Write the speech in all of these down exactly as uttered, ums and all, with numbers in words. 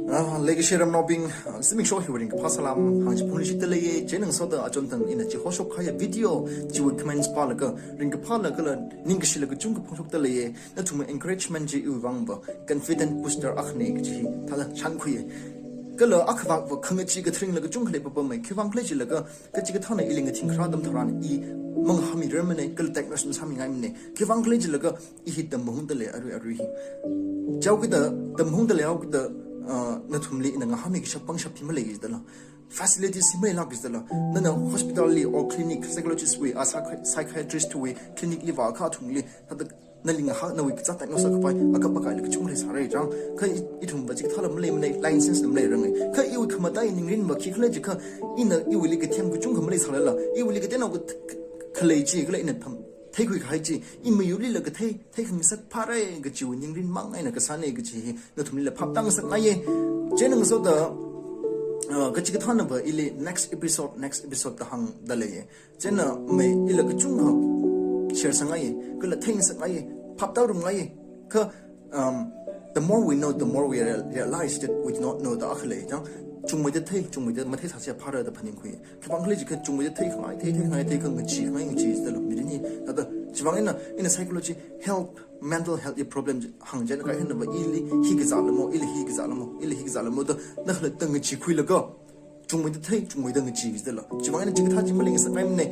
Ah, leikashi ramnaobing, ah, zimiksho hiwui ringkaphā salam hāngchiphungluishitda leiya. Chieina ngasoda achon tang ina chi hoshok kahaiya video chiwui comments pālaga, ringkaphāla kala ningkashilaga kachungkha phongshokda leiya. Nathumwui encouragement chi iwui vangva confident booster akhana kaji hi thāda shānkhuiya. Kala akhavakva khangachee katharingla kachungkha leipapamma. Khiwuivang khala jilaga, kachikathāna ili ngathing kharā atam tharan i mangahānmirarmana, kala diagnose masāmingaimana. Khiwuivang khala jilaga, i hi tamphungda lei arui arui hi. Chaokida tamphungda leihaokida, ah, nathumli ina ngahānmi kashap pangshap hi malei jidala, facilities hi maleilāk jidala, nana hospital li or clinic, psychologist wui, ah, psychi-, psychiatrist wui clinic li vāakha athumli thāda nali ngahā, nawui kazāt diagnose sākhavai akap akaila kachungkha leisāra chang. Kha i, ithumva chikathāla maleimana, license la maleiranga. Kha iwui khamataiya ningrinva khikhala jiakha, ina iwuili kathem kachungkha maleisālala, iwuili kateonao ka, ka, khalei chi kala ina pham theikhui kahai chi, i mayurlila kathei, theikhangasak phāra kajiwui ningrin mang eina kasāna kaji hi nathumlila phaptāngasakngai ye. Chieina ngasoda, ah, kachikathānava ili next episode, next episode da hāngda leiya. Chieina mai ila kachungkha share sāngai ye, kala theingasakngai ye, phaptārumngai ye. Kha, um, the more we know, the more we real-, realize that we do not know da akha lei chang. Chungmeida thei, chungmeida matheisāsi phāra da phaningkhui. Khiwuivang khala jiakha chungmeida theikhangai, thei, theikhangai, theikhangai, ngacheekhangai, ngacheedala mirin hi. Thāda, chiwuivang eina, ina psychology, health, mental health wui problem hāng chieina kaikhanava ili hi kazālamo, ili hi kazālamo, ili hi kazālamo da nakhalatta ngacheekhuilaga, chungmeida thei, chungmeida ngachee jidala. Chiwuivang eina chikathā chi malingasakngaimana.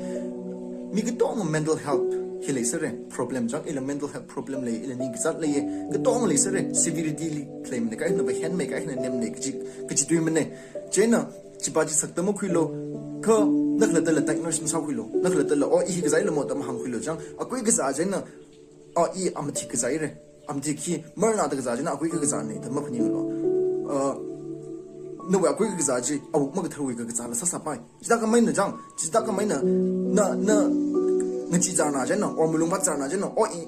Mi katonga mental health hi leisāra, problem chang, ila mental health problem lei, ila ning kazāt leiya, katonga leisāra, severity li khaleimana, kaikhanava henmei, kaikhana nemmei kaji, kaji tuimana. Chieina, chipa chi sakta makhuilu, kha nakhalattala diagnose masākhuilu, nakhalattala, oh, i hi kazālamo da mahāngkhuilu chang, akui kazā chieina, oh, i amathik kazāra, amathik hi marnada kazā chieina akui kakazāna da maphaninglu. Ah, nawui akui kakazā chi awuk makatharwui kakazāla sāsāpai. Chithākhamei eina chang, chithākhamei eina, na, na, ngachee zārna chieina, or malung vātzārna chieina, oh, i,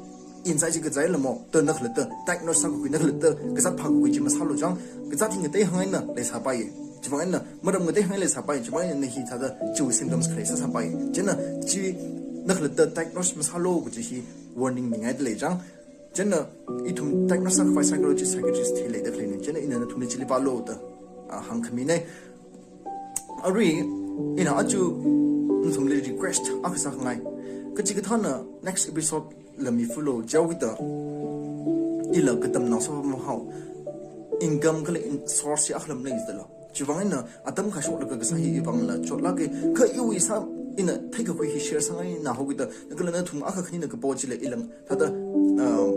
i ngasai chi kazālamo da nakhalatta diagnose sākakhui, nakhalatta kazāt phākakhui chi masālu chang, kazāt hi ngatei hāng eina leisāpai. Chiwuivang eina maram ngatei hāng eina leisāpai, chiwuivang eina na hi thāda chiwui symptoms khalei sāsāpai. Chieina chi nakhalatta diagnose masālu kaji hi warning mingaida lei chang. Chieina ithum diagnose sākhavai psychologist, psychiatrist hi leida khaleina. Chieina ina nathumli chili vālu da, ah, hāngkhamina. Arui, ina aja nathumli request akha sākhangai. Kachikathāna next episode la mifulu, chaokida ila katamnao sāpam hao. Income kala in-, source hi akhala maleidala. Chiwuivang eina atam kashok laga kasā hi iwui vangla chotlāka, kha iwui sā ina theikakhui hi share sāngaina haokida, kala nathum akha khanina kapo chila ilang thāda, ah,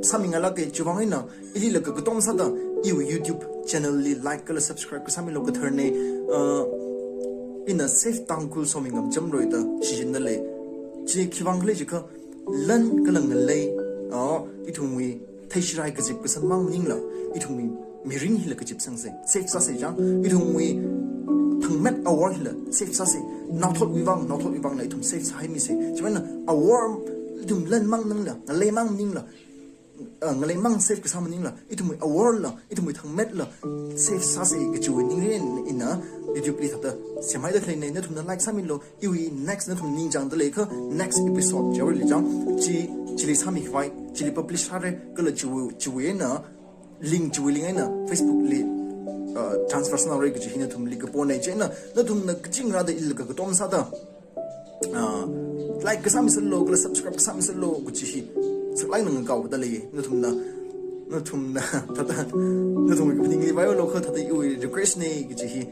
sāmingailāka. Chiwuivang eina ili laga katom sāda iwui YouTube channel li like kala subscribe kasāmilu, katharna, ah, ina Save Tangkhul Somingam Jamroi da shichinda lei. Chi khiwuivang khala jiakha lan kala ngalei, ah, ithumwui theishirai kazip kasang mang maningla, ithumwui mirin hila kazipsangsa, save sāsa chang, ithumwui thangmet awor hila save sāsa, naothotwui vang, naothotwui vangla ithum save sāhaimisa. Chiwuivang eina awor ithum lan mang maningla, ngalei mang maningla, ah, ngalei mang save kasā maningla, ithumwui aworla, ithumwui thangmetla save sāsa kajiwui ningrin ina YouTube li thāda semhaida khaleina. Nathumna like sāmilu, iwui next nathum ningchāngda leikha next episode chaoli chang, chi, chili sāmikhavai, chili publish sāra, kala chiwui, chiwui eina link, chiwui link eina Facebook li, ah, transfer sānhaora kaji hi nathumli kapona. Chieina nathumna kaching rāda ili laga katom sāda, ah, like kasāmiserlu, kala subscribe kasāmiserlu kaji hi saklāk eina ngakaoda lei. Nathumna, nathumna thāda, nathumwui kaphaningli vāhaolu kha thāda iwui request na kaji hi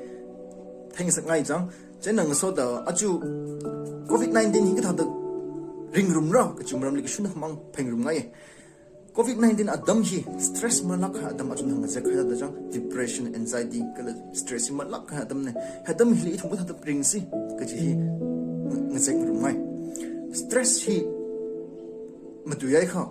theingasakngai chang. Chieina ngasoda aja covid nineteen hi kathāda ringrumra kaji maramli kashun khamang phengrumngai. Covid nineteen atam hi stress malāk kahai atam, achon hāngzek kahai atam chang, depression, anxiety, kala stress hi malāk kahai atamna. Hi atam hili ithum kathāda ringsi kaji hi nga-, ngazekngarumngai. Stress hi matuiakha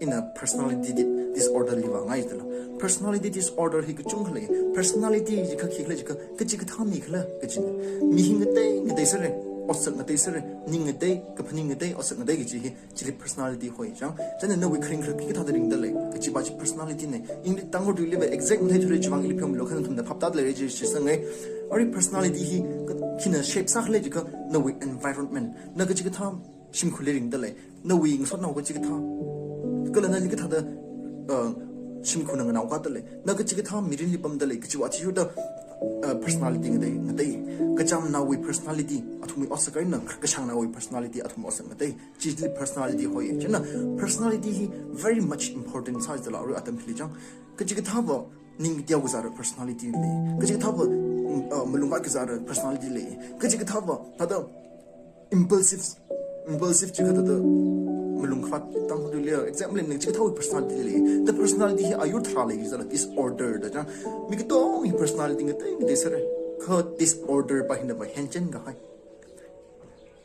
ina personality di-, disorder li vāngaidala. Personality disorder hi kachungkha lei. Personality jiakha khikhala jiakha, kachikathā mi khala kajina. Mi hi ngatei, ngatei sāra, otsak ngatei sāra, ning ngatei, kaphaning ngatei, otsak ngatei kaji hi chili personality hoi chang. Chieina nawui kharing kharak hi kathāda ringda lei kajipa chi personality na. Ina Tangkhul tuiliva exact matheithura, chiwuivang ili pheomilu, kha nathumna phaptāda leira chi shitsanga. Arui personality hi ka-, khina shape sākhala jiakha nawui environment, na kachikathā shimkhurli ringda lei, nawui ngasotnao kachikathā, kala nali kathāda, uh, shimkhurna nganaokada lei. Na kachikathā mirinli pamda lei, kachiwui athishurda, uh, personality ngatei, ngatei. Kachamnaowui personality athumwui otsak eina, kashangnaowui personality athumwui otsak ngatei. Chili personality hoi. Chieina personality hi very much important sāsālala arui atam hili chang. Kachikathāva ningteokazāra personality lei. Kachikathāva, mm, uh, malungvātkazāra personality lei. Kachikathāva thāda impulsive, impulsive jikha thāda malungkhavāt tangkhudu lei. Example, ning kachikathāwui personality lei. The personality hi ayur tharā leisālala disorder da chang. Mi katonga hi personality ngatei ngatei sāra. Kha disorder pa hinava henchienkahai.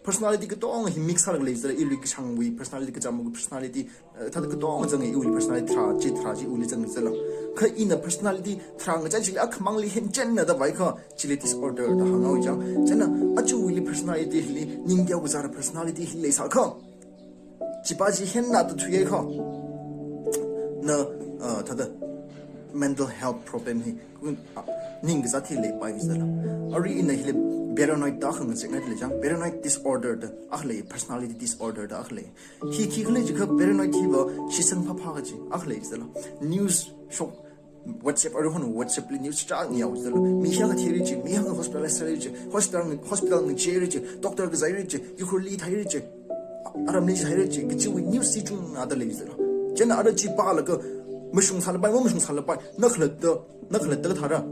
Personality katonga hi mix sālaga leisālala, iwui kashangwui personality, kachamwui personality, eh, thāda katonga zanga iwui personality tharā chi, tharā chi iwuili zanga sālala. Kha ina personality tharā ngachai chili akhamangli henchienna da vaikha chili disorder da hānga chang. Chieina aja iwuili personality hili, ningteokazāra personality hi leisākha, chipa chi henna da thuiakha, na, uh, thāda mental health problem hi, uh, ning kazāt hi leipai sālala. Arui ina hili paranoid da hāngchingda lei chang, paranoid disorder da akha lei, personality disorder da akha lei. Hi khikhala jikha paranoid hiva shitsang phāphā kaji akha lei sālala. News shok, WhatsApp, aruihon WhatsApp li news chāng yao sālala. Mi hiyākha thira chi, mi hiyākha hospitalize sāra chi, hospital, hospital ngacheira chi, doctor kazaira chi, yukhurli thaira chi, aramli thaira chi, kachiwui news chi chungda leisālala. Chieina ara chi pālaga mashungsālapai, mamashungsālapai, na khalatta, na khalatta kathāra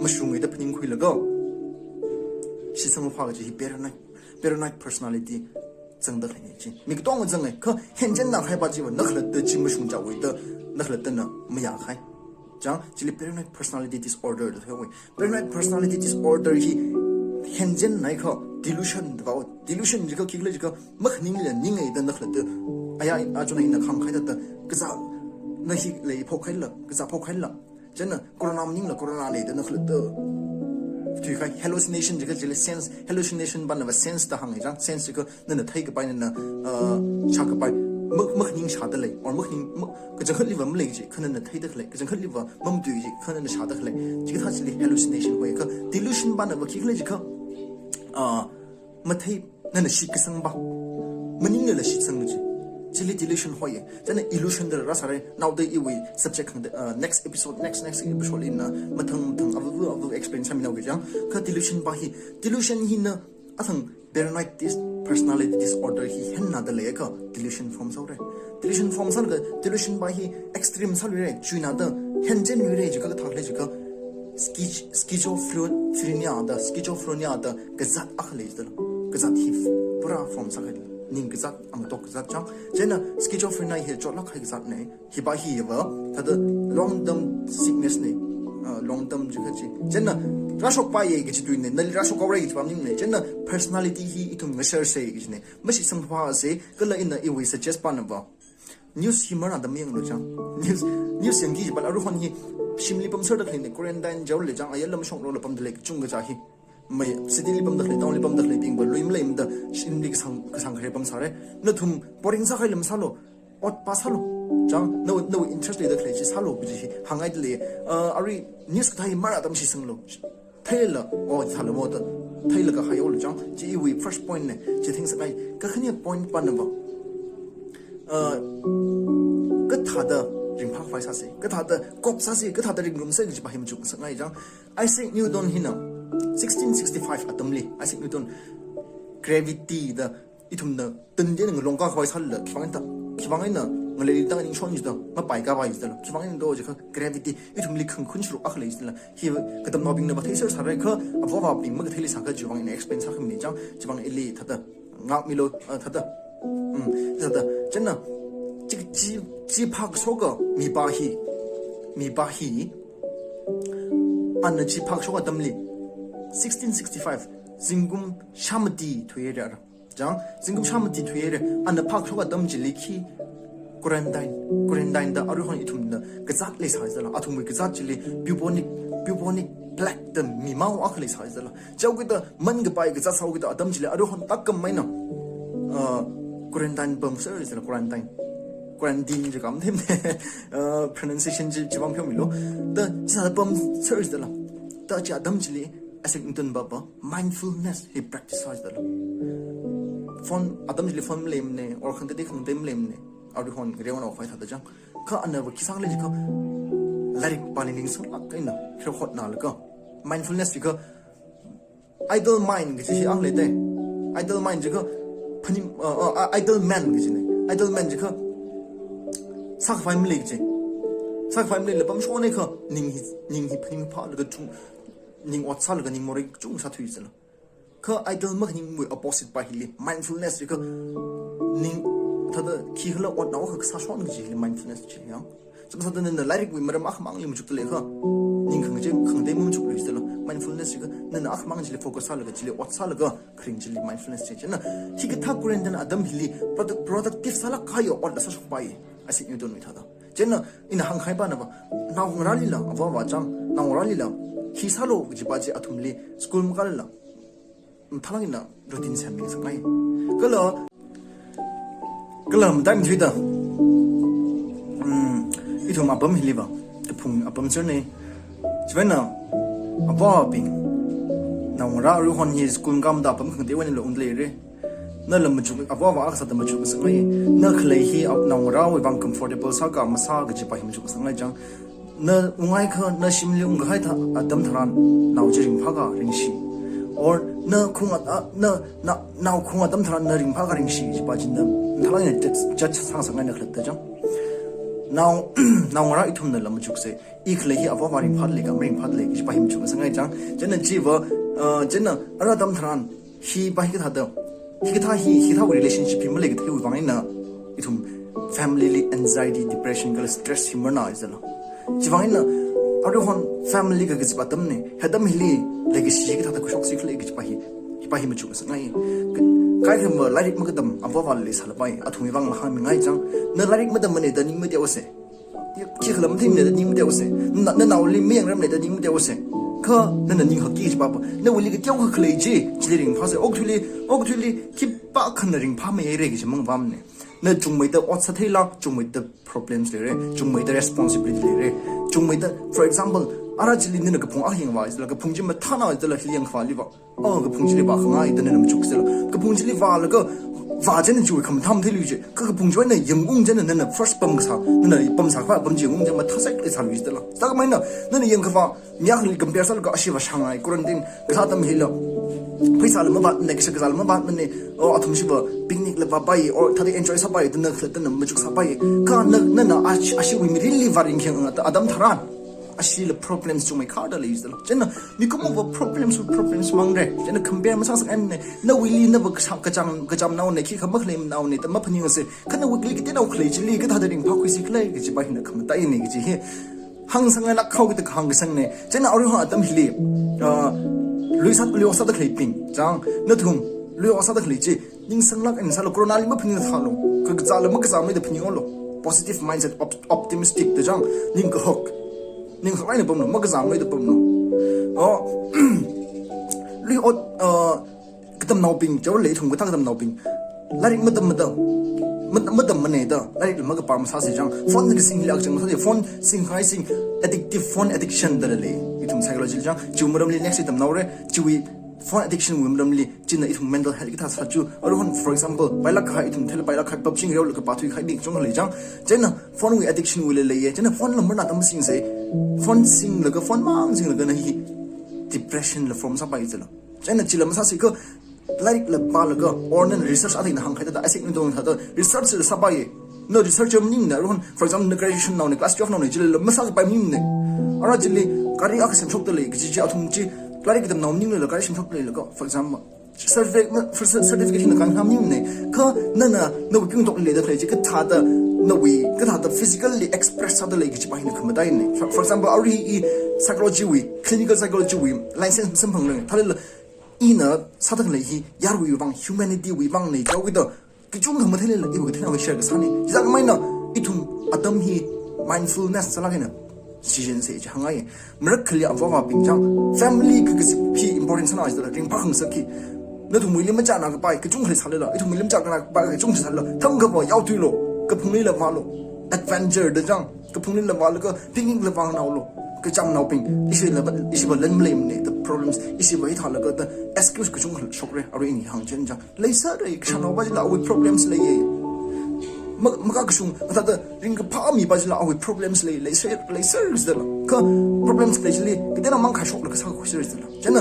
mashunga da phaningkhuilaga shitsang phāphā kaji hi paranoid, paranoid personality zangda khalei chi. Mi katonga zanga, kha henchienna kahai pa chiva na khalatta chi mashungchaowa da, na khalattana mayākahai. Chang, chili paranoid personality disorder da thuiya. Paranoid personality disorder hi henchienna kha delusion da vao. Delusion jikha khikhala jikha makhaningla ninga da na khalatta. Aya, achuna ina khāngkahai thāda kazā, na hi leiphok haila, kazāphok haila. Chieina corona maningla corona lei da na khalatta thuikahai. Hallucination jikha chili sense, hallucination panava sense da hānga chang. Sense jikha nana theikapai, nana, uh, shākapai, mak-, makhaning shāda lei, or makhaning, mak-, kachangkhatliva malei chi, kha nana theida khalei, kachangkhatliva mamatui chi, kha nana shāda khalei. Chikathā chili hallucination hoi. Kha delusion panava khikhala jikha, uh, mathei, nana shitkasang pa, maninglala shitsang chi, chili delusion hoi. Chieina illusion da rāsāra, naoda iwui subject hāngda, uh, next episode, next, next episode li ina mathang mathang avu avu explain sāminao chang. Kha delusion pa hi, delusion hina athang paranoid dis-, personality disorder hi henna da leiakha delusion form sāhaora. Delusion form sālaga, delusion pa hi extreme sāluira, chuina da henchienluira jikha kathā khala jikha schiz-, schizophrenia da, schizophrenia da kazāt akha leisālala. Kazāt hi pura form sākahai, ning kazāt, angtok kazāt chang. Chieina schizophrenia hi chotlāk kahai kazātna. Hipa hiva thāda long term sickness na, uh, long term jikha chi. Chieina rāshokpaiya kaji tuina, nali rāshokhaora kaji pa maningmana. Chieina personality hi ithum ngasharsa kajina. Mashitsang phāsa, kala ina iwui suggest panava news hi marāda mayanglu chang. News, news yangki jipala aruihon hi shimli pamserda khaleina, quarantine jaole chang, ayarla mashongrokla pamda lei kachungkha chi hi. Mai, city li pamda khalei, town li pamda khaleibingva lui maleimada shimli kasāng, kasāng khare pamsāra. Nathum boring sākahaila masālu, ot pa sālu. Chang, nawui, nawui interest leida khalei chi sālu kaji hi hāngngaida lei. Uh, arui news kathā hi marāda mashitsanglu. Theila, oh, thālamo da theilaga haiolu chang. Chi iwui first point na, chi thingsangngai. Kakhane point panava, uh, kathāda ringphākhavai sāsa, kathāda cope sāsa, kathāda ringrumsa kaji pa hi machukngasakngai chang. Isaac Newton hina sixteen sixty-five atamli, Isaac Newton gravity da ithumna tandena ngalong kakhavai sālala, khiwuivang eina, khiwuivang eina ngalei tang ningshon jida, mapai kapai jida, khiwuivang eina do jikha gravity ithumli khangkhun sharuk akha lei jida. Hi katamnaobingnava theiser sāra kha, avāva̱bing makatheili sākha chiwuivang ina explain sākhami chang, chiwuivang ili thāda ngākmilu, ah, thāda. Hmm, thāda. Chieina chi, chi, chi phākashoka mipa hi, mipa hi, ana chi phākashoka atamli, sixteen sixty-five, zingkum shāmati thuihaira. Chang, zingkum shāmati thuihaira, ana phākashoka atam chili khi quarantine, quarantine da aruihon ithumna kazāt leisā jida, athumwui kazāt chili bubonic, bubonic plague da mimao akha leisā jida. Chaokida mankapai kazāt sāhaokida atam chili aruihon tākkam eina, uh, quarantine pamser jida, quarantine. Quarantine jikha matheimana, uh, pronunciation chi, chiwuivang pheomilu. Da chithāda pamser jida. Da chi atam chili Isaac Newton pava mindfulness hi practice sā jida. Phone, atam chili phone maleimana, or khangatei khangatei maleimana. Aruihon reonaokhavai thāda chang. Kha anava khi sāli jiakha, lairik pāli ningsanglāk eina, khare hotnalaga. Mindfulness jiakha, idle mind kaji hi ang leite. Idle mind jiakha, phaning, uh, uh, uh, idle man kajine. Idle man jiakha, sākhavai malei kaji. Sākhavai maleila pamshonne kha, ning hi, ning hi phaningphālaga chung, ning ot sālaga ning morei kachungkha sāthui jila. Kha idle makhaningwui opposite pa hili mindfulness jiakha, ning thāda khikhala otnao akha sāshon kaji hili mindfulness chi yang. Chānsāda nana lairikwui maram akhamangli machukda leiakha, ning khangachei khangatei mamachukluishitlo. Mindfulness jiakha nana akhamang chili focus sālaga, chili ot sālaga kharing chili mindfulness chi. Chieina hikathā quarantine atam hili product-, productive sālāk kahai otla sāshokpai. Isaac Newton wui thāda. Chieina ina hāngkahai panava, naongarālila, avāva chang, naongarālila, hi sālu kajipa chi athumli school makālala, mathālāk eina routine semmi ngasakngai. Kala, kala matai mathuida, mm, ithum apam hiliva, kaphung apam cherne. Chivāngna, avāvabing, naongarā aruihon hi school makāmada apam khangateiwui einala ungda leire. Nala machuk, avāva akha sāda machuk ngasakngai. Na khalei hi ap-, naongarāwui vang comfortable sā ka masā kajipa hi machuk ngasakngai chang. Na unghaiakha, na shimli ungkahai thā, atam tharan, nao chi ringphā ka ringshi. Or na khung at-, a, na, na, nao khung atam tharan na ringphā ka ringshi kajipa chi na, mathālāk eina judge, judge sāngasakngai na khalatta chang. Nao, naongarā ithumnala machukse, i khalei hi avāva ringphāda lei ka maringphāda lei kajipa hi machuk ngasakngai chang. Chieina chiva, uh, chieina ara atam tharan, hipa hi kathāda, hikathā hi, hikathāwui relationship hi malei katheiwui vang eina, ithum family li anxiety, depression kala stress hi marāngai jila. Chivāng eina, aruihon family ka kazipa atamne, hi atam hili leikashi kathāda khuishoksi khala kajipa hi, hipa hi machuk ngasakngai. Ka-, kaikhama lairik makatam, avāvali sālapai, athumwui vangla hāngmingai chang. Na lairik matammane da ning mateose. Khikhala matheimane da ning mateose. Na, nanaoli mayangrarmane da ning mateose. Kha nana ning hakki kajipa pa, nawuili kateokha khalei chi, chili ringphāse. Okathuili, okathuili khipākhana ringphāmeihaire kaji mangavāmane. Na chungmeida ot sātheila, chungmeida problems leire, chungmeida responsibility leire, chungmeida, for example, ara chili nana kaphung akha yangvā jila, kaphung chi mathānā jila hili yangkhavāliva. Oh, kaphung chili vākhangai da nana machuksela. Kaphung chili vālaga, vā chieina chiwui khamathā matheiluije. Kha kaphung chiwui eina yangung chieina nana first pamkasā, nana pamsākhavai apam chi yangung chieina mathāsālāk eina sāluishitla. Sākhamei eina, nana yangkhavā, mi akhali compare sālaga ashiva shāngai, quarantine kasā atam hila. Pheisāla mavātmane, kashak kazāla mavātmane, o athum shiva picnic la vāpai, o thāda enjoy sāpai, da na khalatta na machuk sāpai. Kha na, nana ashi, ashiwui mirinli vāringkhayang at-, atam tharan, ashila problems chungmeikhada leishitla. Chieina, mikumova problems wu problems mangre. Chieina compare masāsāngaimane, nawuili nava kashak kacham, kachamnaone, khikha makhaleimenaone, da maphaningase. Kha nawuili kateonao khalei chili, kathāda ringphākhuisi khala kajipa hina khamataine kaji hi hāngsāngailāk haokida kahāng kasangne. Chieina aruihon atam hili, ah, lui sā, lui ot sāda khaleibing chang, nathum lui ot sāda khalei chi, ningsanglāk eina sālu, coronali maphaningda thālu. Kakazāla makazāmeida phaninglu. Positive mindset, op-, optimistic da chang, ning kahak. Ning hak eina pamlu, makazāmeida pamlu. Oh, lui ot, ah, katamnaobing, chao lei ithum kathā katamnaobing, lairik matam mada, mat-, matammane da, lairikla makapā masāse chang. Phone kasing hili akachang masāse, phone singkahai sing, addictive phone addiction da lei. Ithum psychology chang, chiwui maramli next tamnaore, chiwui phone addiction wui maramli, china ithum mental health kathā sāchu. Aruihon, for example, pailāk kahai ithum theilaga pailāk kahai, PUBG ngareolaga pāthuikahaibing chungkha lei chang. Chieina phone wui addiction wuila leiye, chieina phone number na tam singse, phone singlaga, phone mang singlaga na hi depression la form sāpai jila. Chieina chila masāse kha, lairikla pālaga, or nana research athei na hāngkahai thāda, Isaac Newton thāda, research la sāpai. Na researcher maningmane, aruihon, for example, na graduation naone, class twelve naone, chilila masākapai maningmane. Ara chili, gari akha semshokda lei, kaji chi athum chi, lairik katamnao maninglala gari semshokda leilaga, for example. Certificate ma-, for cer-, certificate hina kahāng maningmane. Kha nana, nawui pingtokli leida khalei chi, kathāda, nawui, kathāda physically express sāda lei kajipa hina khamataine. For, for example, arui i psychology wui, clinical psychology wui, license masamphangrang. Thālala, ina sāda khalei hi, yaruiwui vang, humanity wui vangne, chao kida, kachungkha matheilala, iwui kathānawui share kasāne. Chithākhamei eina, ithum atam hi mindfulness sālāk eina, decision se chi hāngngai. Marak khalei avāvabing chang, family ka kazi hi important sāna jida ringphā khangasak hi. Nathumwuili machānā kapai, kachungkha leisālala, ithumwuili machānā kapai, kachungkha sālala, thangkhava yaothuilu, kaphunglila vālu, adventure da chang, kaphunglila vālaga, picnic la vānaolu, kachamnaobing, ishila va, ishiva lan maleimane, the problems, ishiva hithālaga da excuse kachungkha shokre, arui ini hāngchān chang. Leisāre, kashanaova chila awui problems leiye. Ma, makakashung, kathāda ringkaphā mipa chila awui problems lei, leiser, leiser jidala. Kha problems lei chili, kateonao mang kashok la kasā khuiser jidala. Chieina,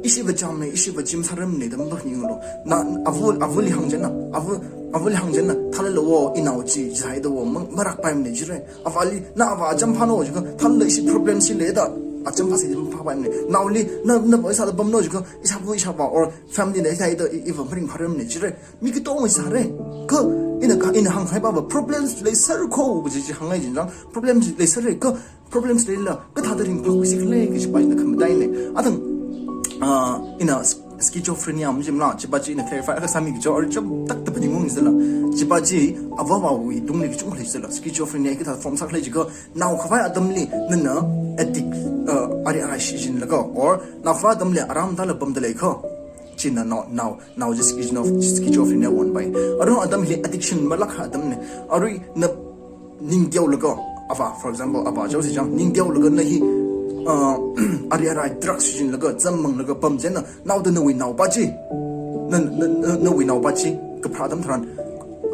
ishiva chāmne, ishiva gym sāramne, da maphaninglo. Na, ava, avali hāng chieina, ava, avali hāng chieina, thalala wo, inao chi, jihaida wo, mang, marakpaimane jire. Avali, na ava acham phāno jiakha, thalala ishi problems chi leida, acham phāsi acham phāpaimane. Naoli, na, na ava ishāda pamno jiakha, ishāva, ishāvā, or family na ishāda, i, iva maringphāramne jire. Mi katonga sāre. Kha ina ka, ina hāngkhangai pava problems leiser kho kaji chi hāngngai jinjang. Problems leiser re kha problems leila kathāda ringphākhuisi khala kajipa ina khamataine. Athang, ah, ina s-, schizophrenia majimla, chipa chi ina clarify akha sāmi kajo, or chaptakta phaningungsa jidala. Chipa chi avāvawui tungli kachungkha lei jidala. Schizophrenia kathā form sākhala jiakha, naokhavai atamli nana addict, ah, ari arai shichinlaga, or naokhavai atamli aram tala pamda lei kha. China nao, nao, nao chi schizo-, schizophrenia wonpai. Arui atam hi addiction malakha atamne. Arui na ningteolaga, ava, for example, ava chao si chang, ningteolaga na hi, uh, ari arai drugs shichinlaga, zammanglaga pam chieina, naoda nawui naopa chi. Na, na, na, nawui naopa chi, kapharā atam tharan,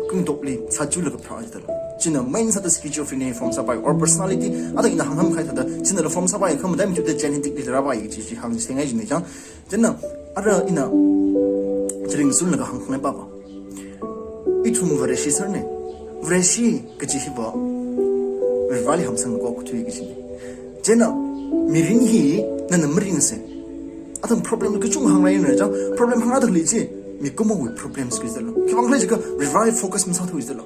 kungtokli, sāchulaga pharā jidala. China main sāda schizophrenia form sāpai, or personality, athang ina hāngkhamkhai thāda, chinala form sāpai, kha mathāmeithuda genetic li rāpai, chi, chi hāngsingai jine chang. Chieina, ara ina, chiring sunlaga hāngkhangai pava. Ithum Vareshi sārne. Vareshi kaji hiva, Vareli hamsang ko kuthui kajine. Chieina, mirin hi, nana maringse. Athang problem kachungkha hāngngaina chang, problem hāngngai thāli chi, mikumowui problems kajidala. Khiwuivang khala jiakha, Vareli focus masāthu jidala.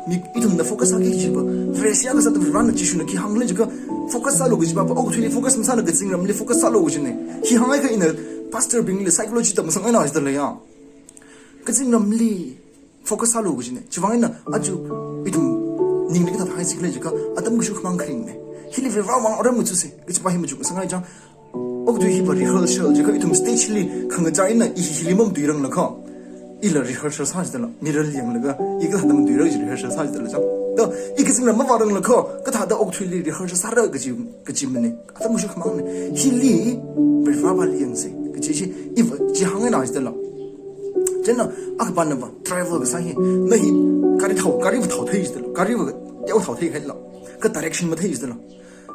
Mi ithumna focus sāki jiva, Vareshi akha sāda Varena Jishuna khi hānglei jiakha, focus sālu kajiva, okathuili focus masālu, kazingramli focus sālu kajine. Hi hāngngai kha ina pastor bingli psychology tamsangngaina jidala ya. Kazingramli focus sālu kajine. Chiwuivang eina aja ithum ningli kathāda haisi khala jiakha, atam kashuk mang kharingne. Hili Varewui vang aram machuse, kajipa hi machuksangngai chang. Okathui hiva rehearsal jiakha ithum stage li khangachā eina i hili mamatuiranglakha. Ila rehearsal sā jidala, mirror yanglaga, i kathāda matuira kaji rehearsal sā jidala chang. Da, i kazingram mavāranglakha, kathāda okathuili rehearsal sāra kaji, kajimane. Atam kashuk mangne. Hili, Vareli yangse, kaji chi, iva, chi hāngngaina jidala. Chieina, akha panava, travel kasā hi, na hi, gari thao, gariva thao thei jidala, gariva, teo thao theikhaila. Kha direction mathei jidala.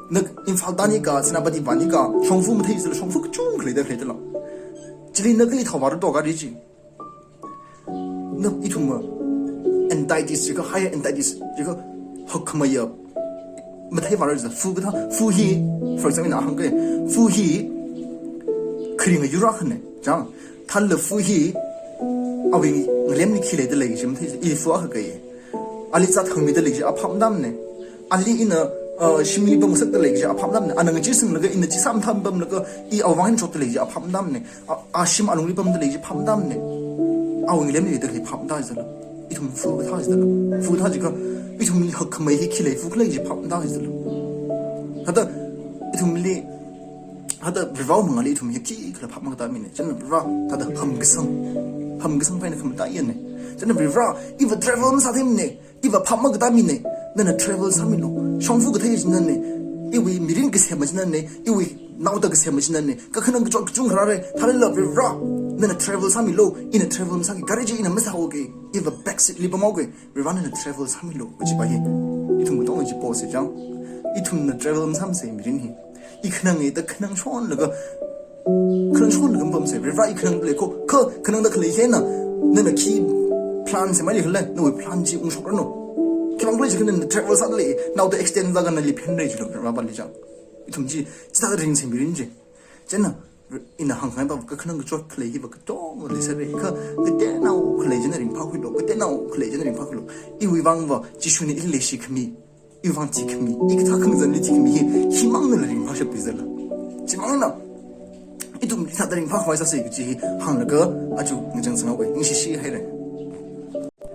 Na Imphal tāni ka, Senapati vāni ka, shongfa mathei jidala, shongfa kachungkha leida, leidala. Chili na kali thao vāra to gari chi. Na ithumva, entities jiakha, higher entities jiakha, hakkhameiya, mathei vāra jidala, fu kathā, fu hi, for example, ina hāngke, fu hi, kharinga yur akhane, chang, thalala fu hi, awui ngalemli khi leida lei kaji mathei, i fu akha kaiye. Ali zat hāngmida lei kaji aphap matamne. Ali ina, uh, shimli pamngasakda lei kaji aphap matamne. Ana ngacheesanglaga ina chi sāmathā pamlaga i awui vang eina chotda lei kaji aphap matamne. A, a shim alungli pamda lei kaji phap matamne. Awui ngalemli leida lei phap mata jidala. Ithum fu kathā jidala. Fu kathā jiakha, ithumli hakkhamei hi khi lei fu khala kaji phap mata jidala. Thāda, ithumli, thāda Varewui mangāli ithum hi khikhala phap makatā mine. Chieina Vare, thāda hamkasang. Hamkasang pa ina khamataiya ne. Chieina Vare, iva travel masātheimane. Iva phap makatā mine, nana travel sāmilu. Shongfa kathei chi nane, iwui mirin kasem chi nane, iwui naoda kasem chi nane, kakhanang kachot kachungkha rāre, thalala Vare, nana travel sāmilu, ina travel masāki, gari chi ina masāhaoki, iva backseat li pamhaoki, Vare nana travel sāmilu, kajipa hi. Ithum katonga chi pose chang. Ithumna travel masāmase mirin hi. I khanang e da khanang shonlaga, khanang shonlaga mapamse, Vare i khanangda lei kho, kha khanangda khalei hina, nana khi plan semhaili khala, nawui plan chi ungshokranu. Khiwuivang khala jiakha nana travel sāda lei, naoda extend sālaga nali phenrei jilu, Vareli chang. Ithum chi, chithāda ringse mirin chi. Chieina, ina hāngkhangai pava kakhanang kachot khalei hiva katonga leisāre, kha kateonao khalei china ringphākhuilu, kateonao khalei china ringphākhuilu. Iwui vangva, Jishuna ili leishi khami. Iwui vang thikhami, i kathā khangazanli thikhami hi, himangna ringphāshap jidala. Chimangna, ithum hithāda ringphākhavai sāse kaji hi, hānglaga, aja ngachang sanghaowe, ningshishi haire.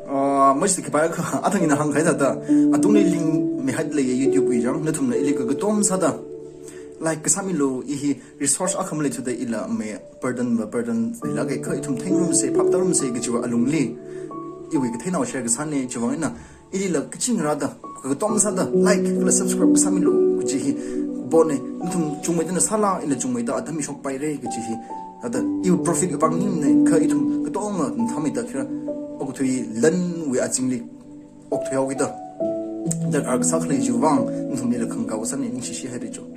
Ah, mashita khipa akha, athang ina hāngkahai thāda, atungli link mihai lei YouTube wui chang, nathumna ili kakatom sāda, like kasāmilu, i hi resource akha maleithuda ila me burden va burden ila ke kha ithum thengrumse, phaptarumse kajiwui alungli, iwui katheinao share kasāne, chiwuivang eina, ilila kachingrāda, kakatom sāda, like, kala subscribe kasāmilu, kaji hi, bone, nathum chungmeida na sāla, ina chungmeida atam mishokpaire, kaji hi. Thāda, iwui profit kapang maningmane, kha ithum katonga, nathum mida khira, okathui lanwui azingli, okthuihaokida. Darkar kasā khalei chiwui vang nathumlila khangakao sāni, ningshishi haira chu.